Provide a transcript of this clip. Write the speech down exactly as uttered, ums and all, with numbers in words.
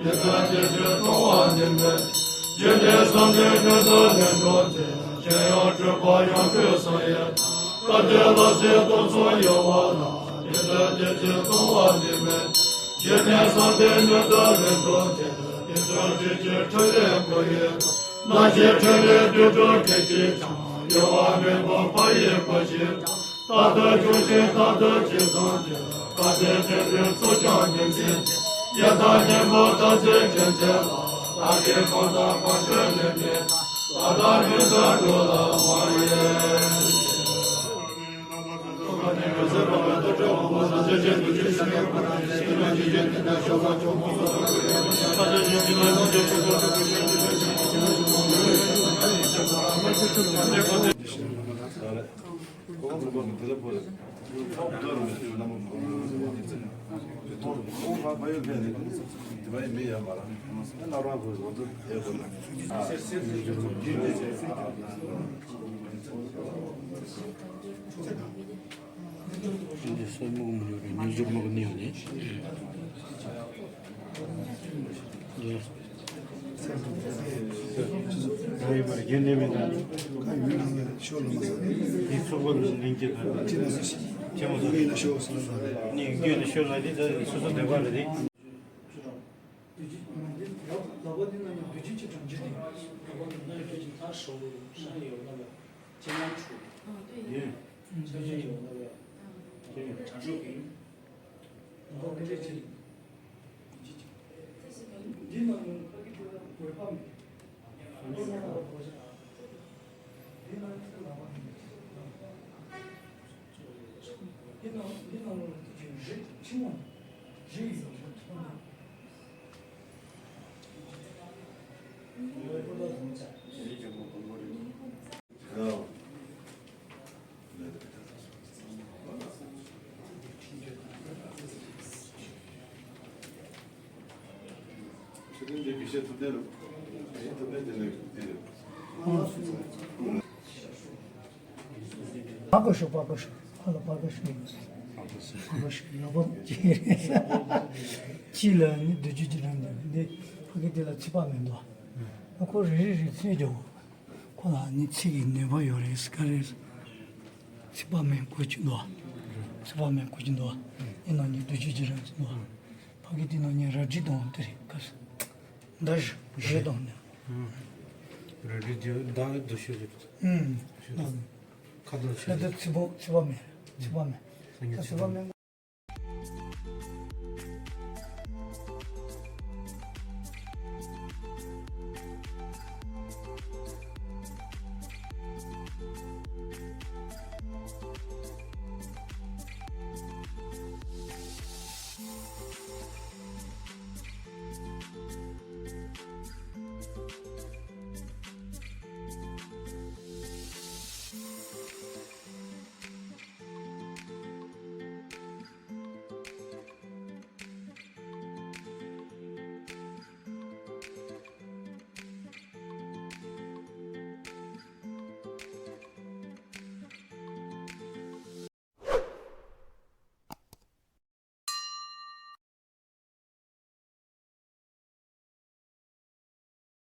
དེ་ལྟར་སྐྱེ་འཆི་གཏོང་བ་ནི་མེད། འཇིག་རྟེན་གསུམ་འདི་མྱུར་དུ་ལེགས་འགྲུབ་ཅིང་། ཁྱོན་ཡོངས་སྤྲུལ་པ་ཡོངས་སྤྲུལ་སངས་རྒྱས་དང་། བཀའ་བརྒྱད་ལ་སོགས་སྟོང་གསུམ་ཡོད་པ་ལ། དེ་ལྟར་སྐྱེ་འཆི་གཏོང་བ་ནི་མེད། འཇིག་རྟེན་གསུམ་འདི་མྱུར་དུ་ལེགས་འགྲུབ་ཅིང་། དེ་ལྟར་སྐྱེ་འཆི་ཕྲིན་ལས་སྐུ་ཡི་དང་། སྣང་ཞེན་ཕྲིན་ལས་དུད་འགྲོ་སྐད་ཅིག་ཀྱང་། གཡོ་བ་མེད་པར་འཕགས་ཡུལ་སྐུ་མཆོག་དང་། རྟག་ཏུ་བྱུང་ཞིང་རྟག་ཏུ་སྐྱེ་ཚང་སྟེ། བཀའ་དྲིན་ཆེན་པོའི་ཚོགས་ཀྱང་ཉིན་མཚན་ཅན། ཡང་དག་སྙིང་པོ་དག་ཚེ་དྲན་བྱེད་ལ། བདག་གིས་གང་དང་གང་བྱོན་ལས་འབྲས་དང་། བདག་དང་ཉིད་དུ་འགྲོ་ལ་དབང་ཡོད། འདི་སོར་མོ་གི་མི་ཉོ་རེད། ཉུ་ཟུར་མོ་གི་ནི་ཡོད་ནི། ང་ཡི་མར་རྒྱན་ནས་མི་འདུག་ཁ་ཡོད་ན་ཤོ་ལ་མ་ཟ། འདི་ཚོགས་པ་ལ་ལེན་གྱི་དང་། ཅི་ན་ཟ་ཞིག་ཅི་མ་ཟ། ངས་ན་ཤོ་ཟ་ལ་ཟ། ནི་རྒྱུ་ནི་ཤོ་ལ་འདི་ད་སོ་སོ་འདོད་པ་ལ་རེད། བདུད་རྩི། འདི་ལག་པ་འདི་ན་ཡང་བདུད་རྩི་ཅི་གྲང་ཅི་སྟེ། ལག་པ་འདི་ན་ཡང་བདུད་རྩི་ཐ་ཧྲོ་ཧྲ་ཡོད་ན་ལ་ཅི་ན་ཆུ། ཡིན། ཆ་ཡོད་ན་ལ་ཅི་ན་གྲང་ཧྲོ་ཡིན། འདི་ནང་ལ་ཕ་གི་དེ་ལ་གོས་པ་མེད། ཕར་གོ་ཤོག་ཕར་གོ་ཤོག་ཁོ་ལ་ཕར་གོ་ཤོག་ཕར་གོ་ཤོག་ལག་པ་ཅི་ལ་ནི་བདུད་རྩི་ཅི་རང་འདུག་འདི་ཕ་གི་འདི་ལ་ཚིག་པ་མི་འདུག་ཁོ་རེ་རེ་རེ་ཚིག་རྒྱོབ། ཁོ་ལ་ནི་ཚིག་གི་ནུས་པ་ཡོད་རེད་ག་རེ། ཚིག་པ་མེད་དགོས་ཀྱི་འདུག་ཚིག་པ་མེད་དགོས་ཀྱི་འདུག་ཨེ་ནང་ནི་བདུད་རྩི་ཅི་རང་ཅི་འདུག་ཕ་གི་འདི་ནང་ནི་རལ་གྲི་དང་དེ་རེད་ག་ཟེར། མདའ་གཞུ་གཞུ་དང་ནི། རལ་གྲི་འདི་མདའ་འདི་ཤོད་རེད། ཁ་དོག་ཤོད་རེད། ཚིག་པ་ཚིག་པ་མེད་ཚིག་པ་མེད་ཚིག་པ་མེད།